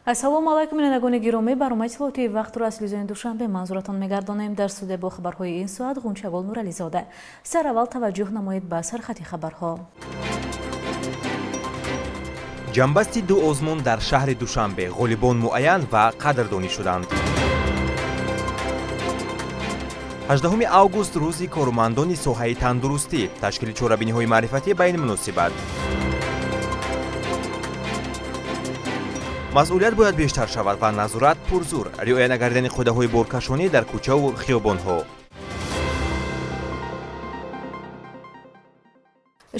Ассалому алайкум, бинандагони гиромӣ. Барномаи иттилоотии вақтро аз телевизиони Душанбе манзуратон мегардонем. Дар студия бо хабарҳои ин соат Ғунчагул Нурализода. Сараввал таваҷҷӯҳ намоед ба сархати хабарҳо. Ҷамъбасти ду озмун дар шаҳри Душанбе, ғолибон муайян ва қадрдонӣ шуданд. 18 август рӯзи кормандони соҳаи тандурустӣ, ташкили чорабиниҳои маърифатӣ ба ин муносибат. Масъулият бояд бештар шавад ва назорат пурзур, риоя нагардидани қоидаҳои боркашонӣ дар кӯчаву хиёбонҳо.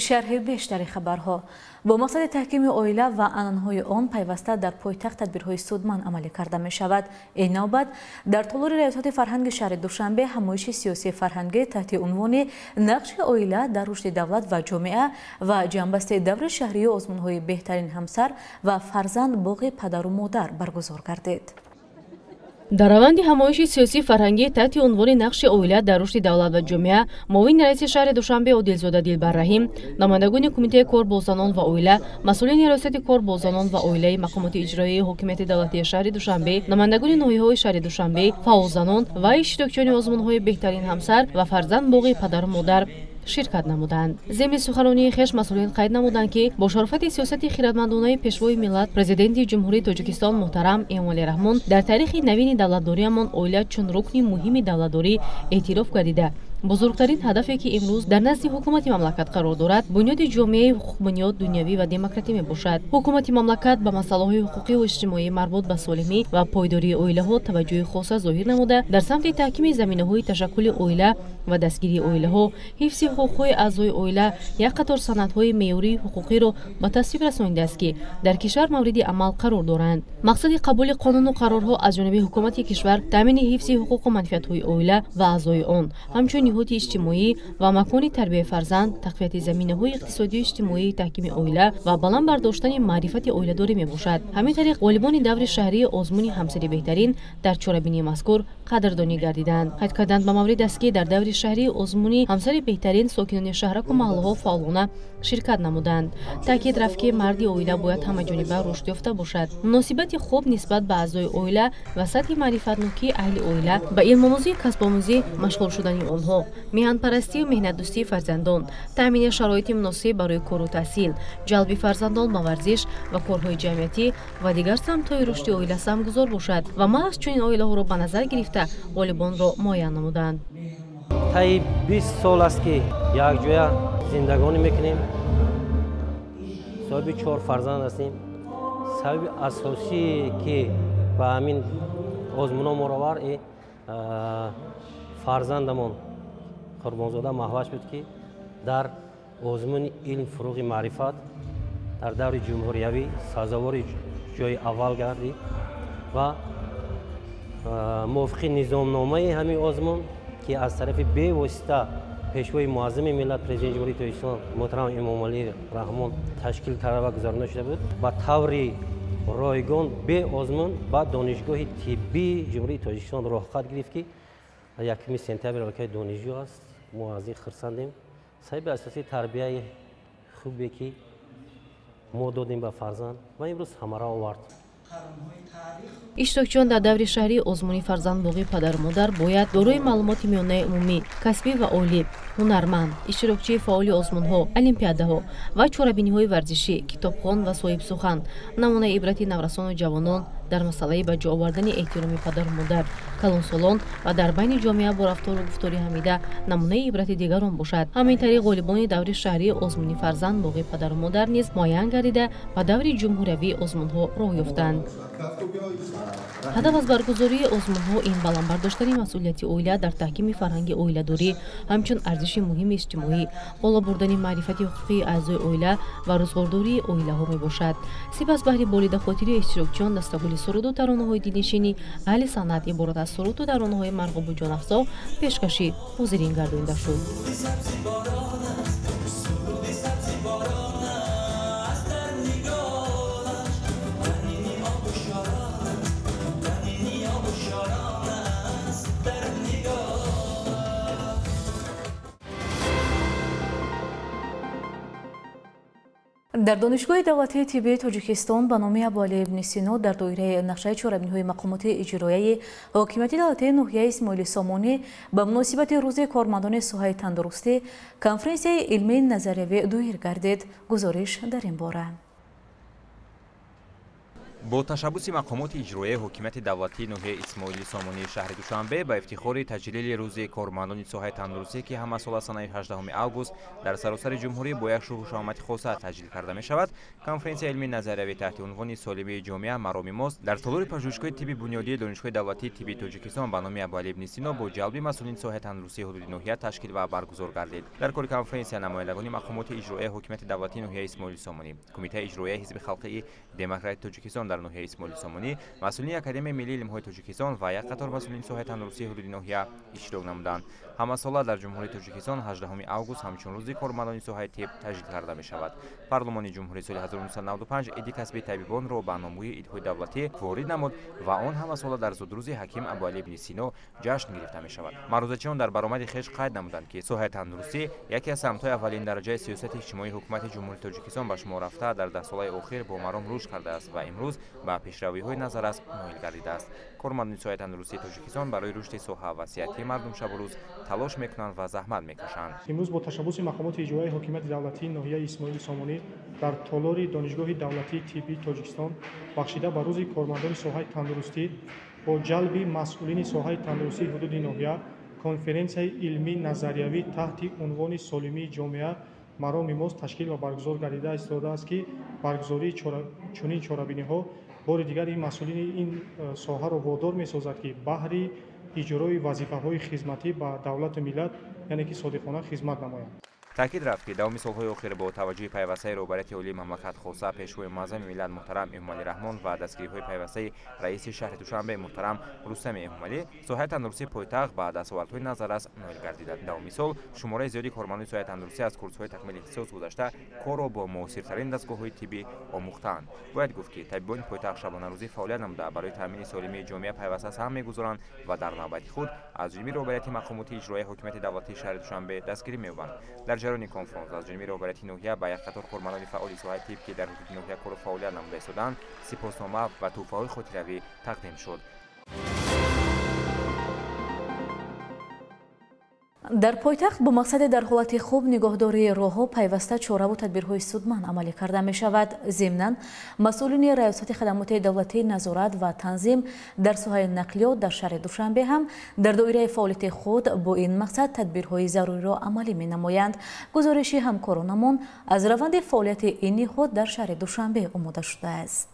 Шарҳи бештари хабарҳо. Бо мақсади таҳкими оила ва анъанаҳои он пайваста дар пойтахт тадбирҳои судманд амалӣ карда мешавад. Ин навбат дар толори раёсати фарҳанги шаҳри Душанбе ҳамоиши сиёсии фарҳангӣ таҳти унвони нақши оила дар рушди давлат ва ҷомеа ва ҷамъбасти даври шаҳрии озмунҳои беҳтарин ҳамсар ва фарзанд боғи падару модар баргузор гардид. Дар раванди ҳамоиши сиёсии фарҳангӣ таҳти унвони нақши оила дар рушди давлат ва ҷомеа муовини раиси шаҳри Душанбе Одилзода Дилбарраҳим, намояндагони кумитаи кор бо занон ва оила, масъулини раёсати кор бо занон ва оилаи мақомоти иҷроияи ҳокимияти давлатии шаҳри Душанбе, намояндагони ноҳияҳои шаҳри Душанбе, фаъолзанон ва иштирокчиёни озмунҳои беҳтарин ҳамсар ва фарзанд боғи падару модар ширкат намуданд. Зимни суханронии хеш масъулин қайд намуданд, ки бо шарофати сиёсати хиратмандонаи пешвои миллат, президенти Ҷумҳурии Тоҷикистон муҳтарам Эмомалӣ Раҳмон дар таърихи навини давлатдориамон оила чун рукни муҳими давлатдорӣ эътироф гардида, бузургтарин ҳадафе ки имрӯз дар назди ҳукумати мамлакат қарор дорад, бунёди ҷомеаи ҳуқуқбунёд, дунявӣ ва демократӣ мебошад. Ҳукумати мамлакат ба масъалаҳои ҳуқуқиву иҷтимоӣ марбут ба солимӣ ва пойдории оилаҳо таваҷҷӯҳи хоса зоҳир намуда, дар самти таҳкими заминаҳои ташаккули оила ва дастгирии оилаҳо, ҳифзи ҳуқуқҳои аъзои оила як қатор санадҳои меъёрии ҳуқуқиро ба тасвиб расонидааст, ки дар кишвар мавриди амал қарор доранд. Мақсади қабули қонуну қарорҳо аз ҷониби ҳукумати кишвар таъмини ҳифзи ҳуқуқу манфиатҳои оила ва аъзои он, ҳамчун ниҳоди иҷтимоӣ ва макони тарбияи фарзанд, тақвияти заминаҳои иқтисодию иҷтимоии таҳкими оила ва баланд бардоштани маърифати оиладорӣ мебошад. Ҳамин тариқ ғолибони даври шаҳрии озмуни ҳамсари беҳтарин дар чорабинии мазкур қадрдонӣ гардиданд. Қайд карданд ба маврид аст, ки дар даври шаҳрии озмуни ҳамсари беҳтарин сокинони шаҳраку маҳаллаҳо фаъолона ширкат намуданд. Таъкид рафт, ки марди оила бояд ҳамаҷониба рушд ёфта бошад. Муносибати хуб нисбат ба аъзои оила ва сатҳи маърифатнокии аҳли оила, ба илмомӯзию касбомӯзӣ машғул шудани онҳо, меҳанпарастию меҳнатдӯстии фарзандон, таъмини шароити муносиб барои кору таҳсил, ҷалби фарзандон ба варзиш ва корҳои ҷамъиятӣ ва дигар самтҳои рушди оила самтгузор бошад ва маҳз чунин оилаҳоро ба назар гирифта ғолибонро муайян намуданд. Таи 20 сол аст, ки якҷоя зиндагонӣ мекунем, соҳиби 4 фарзанд ҳастем. Сабаби асосие ки ба ҳамин озмунҳо моро овард, фарзандамон Қурбонзода Маҳваш буд, ки дар озмуни илм фуруғи маърифат дар даври ҷумҳуриявӣ сазовори ҷои аввал гардид ва мувофиқи низомномаи ҳамин озмун, ки аз тарафи бевосита пешвои муаззами миллат, президенти Ҷумҳурии Тоҷикистон муҳтарам Эмомалӣ Раҳмон ташкил карда ва гузаронида шуда буд, ба таври ройгон беозмун ба Донишгоҳи тиббии Ҷумҳурии Тоҷикистон роҳхат гирифт, ки 1 сентябр аллакай донишҷӯ аст. Мо аз ин хурсандем. Сабаби асосии тарбияи хубе, ки мо додем ба фарзанд ва имрӯз самара овард. Иштирокчиён дар даври шаҳрии озмуни фарзанд боғи падару модар бояд дорои маълумоти миёнаи умумӣ, касбӣ ва олӣ, ҳунарманд, иштирокчии фаъоли озмунҳо, олимпиадаҳо ва чорабиниҳои варзишӣ, китобхон ва соҳибсухан, намунаи ибрати наврасону ҷавонон дар масъалаи ба ҷо овардани эҳтироми падару модар, калонсолон ва дар байни ҷомеа бо рафтору гуфтори ҳамида намунаи ибрати дигарон бошад. Ҳамин тариқ ғолибони даври шаҳрии озмуни фарзанд боғи падару модар низ муайян гардида ба даври ҷумҳуриявии озмунҳо роҳ ёфтанд. Ҳадаф аз баргузории озмунҳо ин баланд бардоштани масъулияти оила дар таҳкими фарҳанги оиладорӣ ҳамчун арзиши муҳими иҷтимоӣ, боло бурдани маърифати ҳуқуқии аъзои оила ва рӯзғордории оилаҳо мебошад. Сипас баҳри болидахотири иштирокчиён дастагули суруду таронаҳои дилнишини аҳли санъат иборат аз суруду таронаҳои марғубу ҷонафзо пешкаши ҳозирин гардонида шуд. Дар Донишгоҳи давлатии тиббии Тоҷикистон ба номи Абуалӣ ибни Сино дар доираи нақшаи чорабиниҳои мақомоти иҷроияи ҳокимияти давлатии ноҳияи Исмоили Сомонӣ ба муносибати рӯзи кормандони соҳаи тандурустӣ конференсияи илмии назариявӣ доир гардид. Гузориш дар ин бора. Бо ташаббуси мақомоти иҷроияи ҳокимияти давлатии ноҳияи Исмоили Сомонии шаҳри Душанбе ба ифтихори таҷлили рӯзи кормандони соҳаи тандурустӣ, ки ҳамасола санаи 18 август дар саросари ҷумҳурӣ бо як шӯҳу шаҳомати хоса таҷлил карда мешавад, конференсияи илмии назариявӣ таҳти унвони «Солимии ҷомеа мароми мост» дар толори пажӯҳишгоҳи тибби бунёдии Донишгоҳи давлатии тиббии Тоҷикистон ба номи Абуалӣ ибни Сино бо ҷалби масъулини соҳаи тандурустии ҳудуди ноҳия ташкил ва баргузор гардид. Дар кори конференсия намояндагони мақомоти иҷроияи ҳокимияти давлатии ноҳияи Исмоили Сомонӣ, Кумитаи иҷроияи Ҳизби халқии демократии Тоҷикистон дар ноҳияи Исмоили Сомонӣ, масъулини Академияи миллии илмҳои Тоҷикистон ва як қатор масъулини соҳаи тандурустии ҳудуди ноҳия иштирок намуданд. Ҳамасола дар Ҷумҳурии Тоҷикистон 18 август ҳамчун рӯзи кормандони соҳаи тиб таҷлил карда мешавад. Парлумони ҷумҳурӣ соли 1995 иди касби табибонро ба номгӯи идҳои давлатӣ ворид намуд ва он ҳамасола дар зудрӯзи ҳаким Абуалӣ ибни Сино ҷашн гирифта мешавад. Маърузачиён дар баромади хеш қайд намуданд, ки соҳаи тандурустӣ яке аз самтҳои аввалин дараҷаи сиёсати иҷтимоии ҳукумати Ҷумҳурии Тоҷикистон ба шумор рафта, дар даҳсолаи охир бо маром рушд кардааст ва имрӯз ба пешравиҳои назаррас ноил гардидааст. Кормандони соҳаи тандурустии Тоҷикистон барои рушди соҳа ва сиҳатии мардум шабу рӯз талош мекунанд ва заҳмат мекашанд. Имрӯз бо ташаббуси мақомоти иҷроияи ҳокимияти давлатии ноҳияи Исмоили Сомонӣ дар толори Донишгоҳи давлатии тиббии Тоҷикистон бахшида ба рӯзи кормандони соҳаи тандурустӣ бо ҷалби масъулини соҳаи тандурустии ҳудуди ноҳия конференсияи илмии назариявӣ таҳти унвони «Солимии ҷомеа мароми мост» ташкил ва баргузор гардида истодааст, ки баргузории чунин чорабиниҳо бори дигар ин масъулини ин соҳаро водор месозад, ки баҳри иҷрои вазифаҳои хизматӣ ба давлату миллат, яъне ки содиқона хизмат намоянд. Таъкид рафт, ки давоми солҳои охир бо таваҷҷӯҳи пайвастаи роҳбарияти олии мамлакат, хоса Пешвои муаззами миллат муҳтарам Эмомалӣ Раҳмон ва дастгириҳои пайвастаи раиси шаҳри Душанбе муҳтарам Рустами Эмомалӣ, соҳаи тандурустии пойтахт ба дастовардҳои назаррас ноил гардида. Давоми сол шумораи зиёди кормандони соҳаи тандурустӣ аз курсҳои такмили ихтисос гузашта, корро бо муосиртарин дастгоҳҳои тиббӣ омӯхтаанд. Бояд гуфт, ки табибони пойтахт шабонарӯзӣ фаъолият намуда, барои таъмини солимии ҷомеа пайваста саҳм мегузоранд ва дар навбати худ аз ҷониби роҳбарияти мақомоти иҷроияи ҳокимияти давлатии шаҳри Душанбе дастгирӣ меёбанд. Дар ҷараёни конфронс аз ҷониби роҳбарияти ноҳия ба як қатор кормандони фаъоли соҳаи тиб, ки дар ҳудуди ноҳия кору фаъолият намуда истоданд, сипоснома ва тӯҳфаҳои хотиравӣ тақдим шуд. Дар пойтахт бо мақсади дар ҳолати хуб нигоҳдории роҳҳо пайваста чораву тадбирҳои судманд амалӣ карда мешавад. Зимнан масъулини Раёсати хадамоти давлатии назорат ва танзим дар соҳаи нақлиёт дар шаҳри Душанбе ҳам дар доираи фаъолияти худ бо ин мақсад тадбирҳои заруриро амалӣ менамоянд. Гузориши ҳамкоронамон аз раванди фаъолияти ин ниҳод дар шаҳри Душанбе омода шудааст.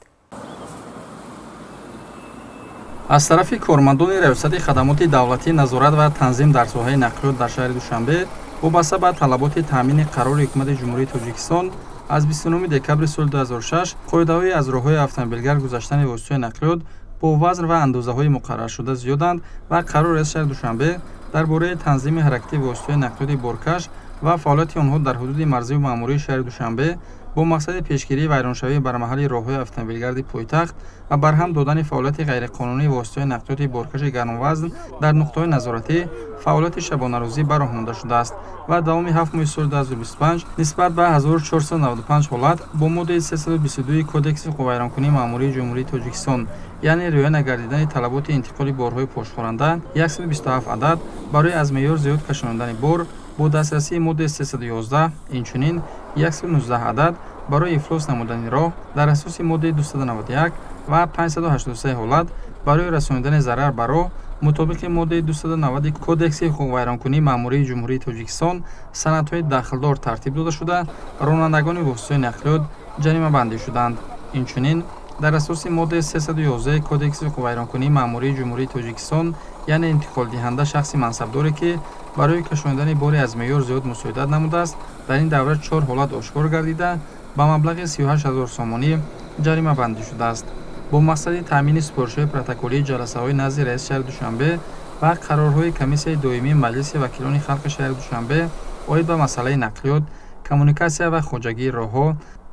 Аз тарафи кормандони Раёсати хадамоти давлатии назорат ва танзим дар соҳаи нақлиёт дар шаҳри Душанбе вобаста ба талаботи таъмини қарори Ҳукумати Ҷумҳурии Тоҷикистон аз 29 декабри соли 2006 қоидаҳои аз роҳҳои автомобилгард гузаштани воситаҳои нақлиёт бо вазн ва андозаҳои муқарраршуда зиёданд ва қарори раиси шаҳри Душанбе дар бораи танзими ҳаракати воситаҳои нақлиёти боркаш ва фаъолияти онҳо дар ҳудуди марзию маъмурии шаҳри Душанбе бо мақсади пешгирии вайроншавии бармаҳали роҳҳои автомобилгарди пойтахт ва барҳам додани фаъолияти ғайриқонунии воситаҳои нақлиёти боркаши гармвазн дар нуқтаҳои назоратӣ фаъолияти шабонарӯзӣ ба роҳ монда шудааст ва давоми 7 моҳи соли 2025 нисбат ба 1495 ҳолат бо моддаи 322 Кодекси ҳуқуқвайронкунии маъмурии Ҷумҳурии Тоҷикистон, яъне риоя нагардидани талаботи интиқоли борҳои пошхӯранда 127 адад, барои аз меъёр зиёд кашондани бор бо дастрасии моддаи 311, инчунин 119 адад барои ифлос намудани роҳ дар асоси моддаи 291 ва 583 ҳолат барои расонидани зарар ба роҳ мутобиқи моддаи 290 Кодекси ҳуқуқвайронкунии маъмурии Ҷумҳурии Тоҷикистон санадҳои дахлдор тартиб дода шуда, ронандагони воситаҳои нақлиёт ҷаримабандӣ шуданд. Инчунин дар асоси моддаи 311 Кодекси ҳуқуқвайронкунии маъмурии Ҷумҳурии Тоҷикистон, яъне интиқолдиҳанда шахси мансабдоре, ки барои кашондани бори аз меъёр зиёд мусоидат намудааст, дар ин давра 4 ҳолат ошкор гардида, ба маблағи 38 000 сомонӣ ҷаримабандӣ шудааст. Бо мақсади таъмини супоришҳои протоколии ҷаласаҳои назди раиси шаҳри Душанбе ва қарорҳои Комиссияи доимии Маҷлиси вакилони халқи шаҳри Душанбе оид ба масъалаи нақлиёт, коммуникатсия ва хоҷагии роҳҳо,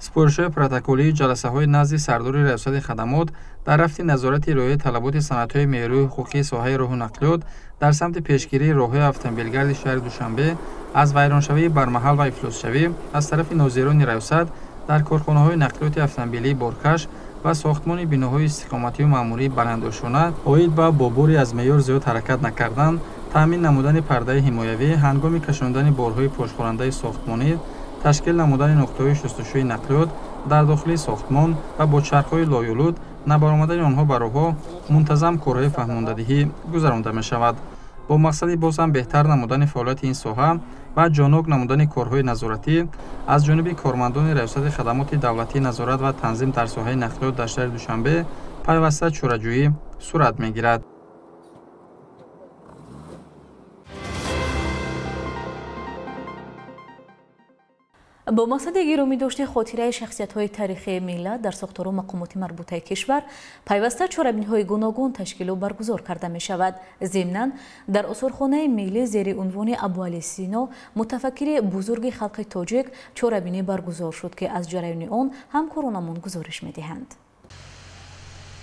супоришҳои протоколии ҷаласаҳои назди сардори Раёсати хадамот дар рафти назорати риояи талаботи санадҳои меъёрии ҳуқуқии соҳаи роҳу нақлиёт дар самти пешгирии роҳҳои автомобилгарди шаҳри Душанбе аз вайроншавии бармаҳал ва ифлосшавӣ аз тарафи нозирони раёсат Дар корхонаҳои нақлиёти автомобилии боркаш ва сохтмони биноҳои истиқоматию маъмурии баландошёна оид ба бо бори аз меъёр зиёд ҳаракат накардан, таъмин намудани пардаи ҳимоявӣ ҳангоми кашондани борҳои пошхӯрандаи сохтмонӣ, ташкил намудани нуқтаҳои шустушӯи нақлиёт дар дохили сохтмон ва бо чархҳои лоюлуд набаромадани онҳо ба роҳҳо мунтазам корҳои фаҳмондадиҳӣ гузаронда мешавад. Бо мақсади боз ҳам беҳтар намудани фаъолияти ин соҳа ва ҷонок намудани корҳои назоратӣ аз ҷониби кормандони Раёсати хадамоти давлатии назорат ва танзим дар соҳаи нақлиёт дар шаҳри Душанбе пайваста чораҷӯӣ сурат мегирад. Бо мақсади гиромӣ дошти хотираи шахсиятҳои таърихии миллат дар сохтору мақомоти марбутаи кишвар пайваста чорабиниҳои гуногун ташкилу баргузор карда мешавад. Зимнан дар осорхонаи миллӣ зери унвони Абуалӣ Сино, мутафаккири бузурги халқи тоҷик, чорабинӣ баргузор шуд, ки аз ҷараёни он ҳамкоронамон гузориш медиҳанд.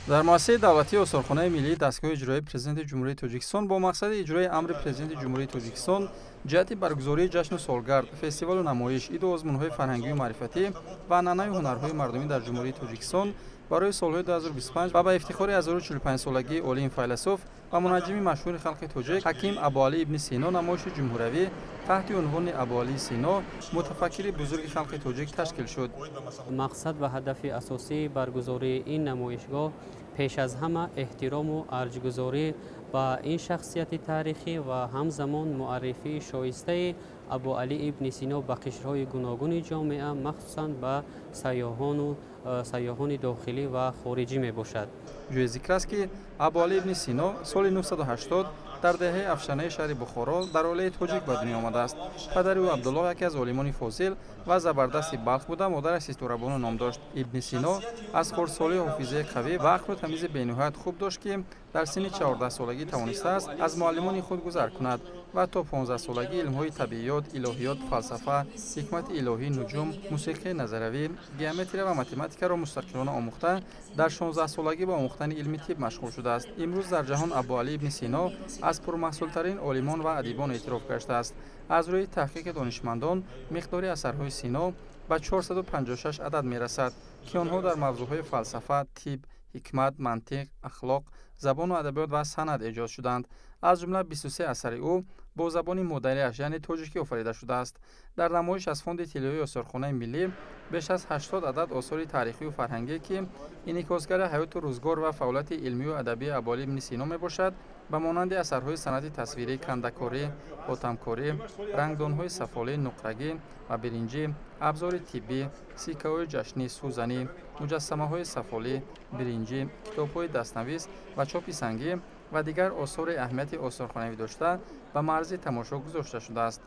Дар муассисаи давлатии осорхонаи миллии дастгоҳи иҷроии Президенти Ҷумҳурии Тоҷикистон бо мақсади иҷрои амри Президенти Ҷумҳурии Тоҷикистон ҷиҳати баргузории ҷашну солгард, фестивалу намоиш, иду озмунҳои фарҳангию маърифатӣ ва анъанаю ҳунарҳои мардумӣ дар Ҷумҳурии Тоҷикистон барои солҳои 2025 ва ба ифтихори 1045-солагии олим файласуф ва мунаҷҷими машҳури халқи тоҷик ҳаким Абуалӣ ибни Сино намоиши ҷумҳуриявӣ таҳти унвони Абуалӣ Сино, мутафаккири бузурги халқи тоҷик ташкил шуд. Мақсад ва ҳадафи асосии баргузории ин намоишгоҳ пеш аз ҳама эҳтирому арҷгузорӣ ба ин шахсияти таърихӣ ва ҳамзамон муаррифии шоистаи Абуалӣ ибни Сино ба қишрҳои гуногуни ҷомеа, махсусан ба сайёҳони дохилӣ ва хориҷӣ мебошад. Ҷои зикр аст, ки Абуалӣ ибни Сино соли 980 дар деҳаи Афшанаи шаҳри Бухоро дар оилаи тоҷик ба дунё омадааст. Падари ӯ Абдуллоҳ яке аз олимони фозил ва забардасти Балх буда, модараш Ситорабону ном дошт. Ибни Сино аз хурдсолӣ ҳофизаи қавӣ ва ақлу тамизи бениҳоят хуб дошт, ки дар синни 14-солагӣ тавонистааст аз муаллимони худ гузар кунад ва то 15-солагӣ илмҳои табиёт, илоҳиёт, фалсафа, ҳикмати илоҳӣ, нуҷум, мусиқии назаравӣ, геометрия ва математикаро мустақилона омӯхта, дар 16-солагӣ ба омӯхтани илми тиб машғул шудааст. Имрӯз дар ҷаҳон Абуалӣ ибни Сино аз пурмаҳсултарин олимон ва адибон эътироф гаштааст. Аз рӯи таҳқиқи донишмандон миқдори асарҳои Сино ба 456 адад мерасад, ки онҳо дар мавзӯъҳои фалсафа, тиб, ҳикмат, мантиқ, ахлоқ, забону адабиёт ва санъат эҷод шуданд. Аз ҷумла 23 асари ӯ бо забони модариаш, яъне тоҷикӣ офарида шудааст. Дар намоиш аз фонди тиллоии осорхонаи миллӣ беш аз 80 адад осори таърихию фарҳангӣ, ки инъикосгари ҳаёту рӯзгор ва фаъолияти илмию адабии Абуалӣ ибни Сино мебошад, ба монанди асарҳои санъати тасвирӣ, кандакорӣ, хотамкорӣ, рангдонҳои сафолӣ, нуқрагӣ ва биринҷӣ, абзори тиббӣ, сиккаҳои ҷашнӣ, сӯзанӣ, муҷассамаҳои сафолӣ, биринҷӣ, китобҳои дастнавис ва чопи сангӣ ва дигар осори аҳамияти осорхонавӣ дошта ба марзи тамошо гузошта шудааст.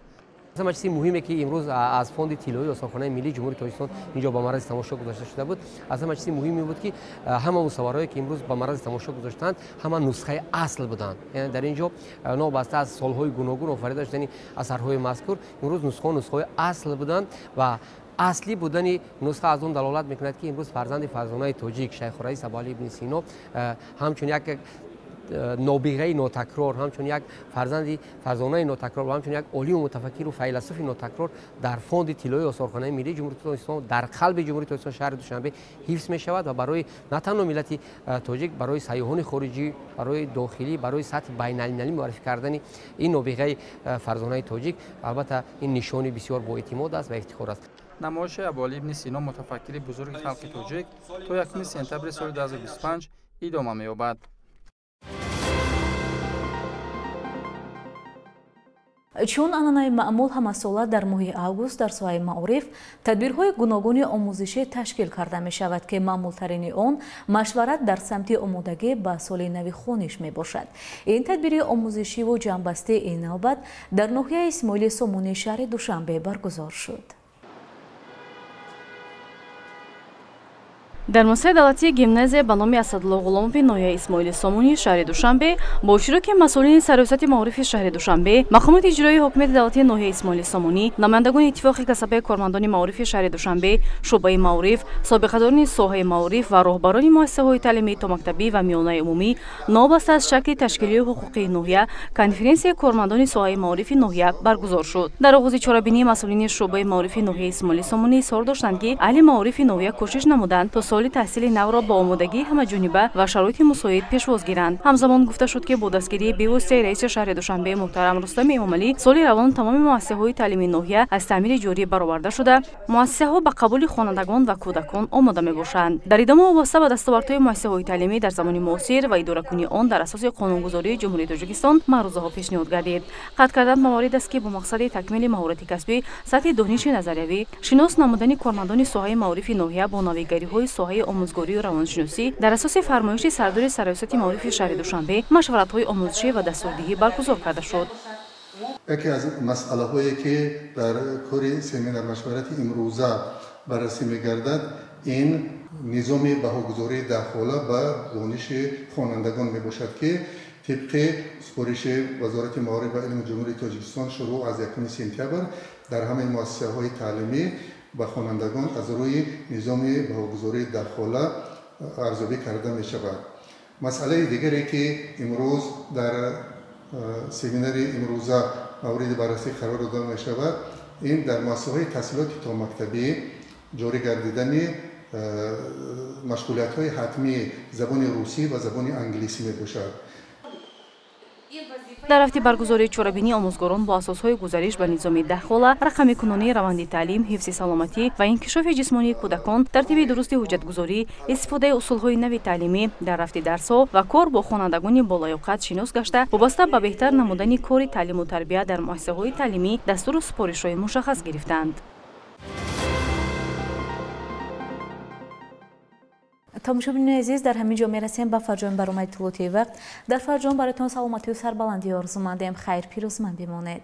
Аз ҳама чизи муҳиме, ки имрӯз аз фонди тиллоии осорхонаи миллии Ҷумҳурии Тоҷикистон инҷо ба марзи тамошо гузошта шуда буд, аз ҳама чизи муҳиме буд, ки ҳама мусавварҳое, ки имрӯз ба марзи тамошо гузоштанд, ҳама нусхаи асл буданд. Яъне дар инҷо новобаста аз солҳои гуногун офарида шудани асарҳои мазкур, имрӯз нусхаҳо нусхаҳои асл буданд ва аслӣ будани нусха аз он далолат мекунад, ки имрӯз фарзанди фарзонаи тоҷик Шайхураис Абуалӣ ибни Сино ҳамчун як нобиғаи нотакрор, ҳамчун як фарзанди фарзонаи нотакрор ва ҳамчун як олиму мутафаккиру файласуфи нотакрор дар фонди тиллоии осорхонаи миллии Ҷумҳурии Тоҷикистон дар қалби Ҷумҳурии Тоҷикистон шаҳри Душанбе ҳифз мешавад ва барои на танҳо миллати тоҷик, барои сайёҳони хориҷӣ, барои дохилӣ, барои сатҳи байналмилалӣ муаррифӣ кардани ин нобиғаи фарзонаи тоҷик албатта ин нишони бисёр боэътимод аст ва ифтихор аст. Намоиши Абуалӣ ибни Сино, мутафаккири бузурги халқи тоҷик, то 1 сентябри соли 2025 идома меёбад. Чун анъанаи маъмул, ҳамасола дар моҳи август дар соҳаи маориф тадбирҳои гуногуни омӯзишӣ ташкил карда мешавад, ки маъмултарини он машварат дар самти омодагӣ ба соли нави хониш мебошад. Ин тадбири омӯзишиву ҷамъбастии ин навбат дар ноҳияи Исмоили Сомонии шаҳри Душанбе баргузор шуд. Дар муассисаи давлатии гимназия ба номи Асадулло Ғуломови ноҳияи Исмоили Сомонии шаҳри Душанбе бо иштироки масъулини Сарраёсати маорифи шаҳри Душанбе, мақомоти иҷроии ҳокимияти давлатии ноҳияи Исмоили Сомонӣ, намояндагони Иттифоқи касабаи кормандони маорифи шаҳри Душанбе, шӯъбаи маориф, собиқадорони соҳаи маориф ва роҳбарони муассисаҳои таълимии томактабӣ ва миёнаи умумӣ новобаста аз шакли ташкилию ҳуқуқии ноҳия конференсияи кормандони соҳаи маорифи ноҳия баргузор шуд. Дар оғози чорабинӣ масъулини шӯъбаи маорифи ноҳияи Исмоили Сомонӣ изҳор доштанд, ки аҳли маорифи ноҳия кӯшиш намуданд то соли таҳсили навро бо омодагии ҳамаҷониба ва шароити мусоид пешвоз гиранд. Ҳамзамон гуфта шуд, ки бо дастгирии бевоситаи раиси шаҳри Душанбе муҳтарам Рустами Эмомалӣ соли равон тамоми муассисаҳои таълимии ноҳия аз таъмири ҷорӣ бароварда шуда, муассисаҳо ба қабули хонандагон ва кӯдакон омода мебошанд. Дар идома вобаста ба дастовардҳои муассисаҳои таълимӣ дар замони муосир ва идоракунии он дар асоси қонунгузории Ҷумҳурии Тоҷикистон маърузаҳо пешниҳод гардид. Қайд кардан маврид аст, ки бо мақсади такмили маҳорати касбӣ, сатҳи дониши назариявӣ, шинос намудани кормандони соҳаи маорифи ноҳия бо навигариҳои соҳаи омӯзгорию равоншиносӣ дар асоси фармоиши сардори Сарраёсати маорифи шаҳри Душанбе машваратҳои омӯзишӣ ва дастурдиҳӣ баргузор карда шуд. Яке аз масъалаҳое, ки дар кори семинар машварати имрӯза баррасӣ мегардад, ин низоми баҳогузории даҳхола ба дониши хонандагон мебошад, ки тибқи супориши Вазорати маориф ва илми Ҷумҳурии Тоҷикистон шурӯъ аз 1 сентябр дар ҳамаи муассисаҳои таълимӣ ба хонандагон аз рӯи низоми баҳогузории даҳхола арзёбӣ карда мешавад. Масъалаи дигаре, ки имрӯз дар семинари имрӯза мавриди баррасӣ қарор дода мешавад, ин дар муассисаҳои таҳсилоти томактабӣ ҷорӣ гардидани машғулиятҳои ҳатмии забони русӣ ва забони англисӣ мебошад. Дар рафти баргузории чорабинӣ омӯзгорон бо асосҳои гузариш ба низоми даҳхола, рақамикунонии раванди таълим, ҳифзи саломатӣ ва инкишофи ҷисмонии кӯдакон, тартиби дурусти ҳуҷҷатгузорӣ, истифодаи усулҳои нави таълимӣ дар рафти дарсҳо ва кор бо хонандагони болаёқат шинос гашта, вобаста ба беҳтар намудани кори таълиму тарбия дар муассисаҳои таълимӣ дастуру супоришҳои мушаххас гирифтанд. Тамошобинони азиз, дар ҳамин ҷо мерасем ба фарҷоми барномаи Тулути вақт. Дар фарҷом бароятон саломатию сарбаландӣ орзумандем. Хайр, пирӯзманд бимонед.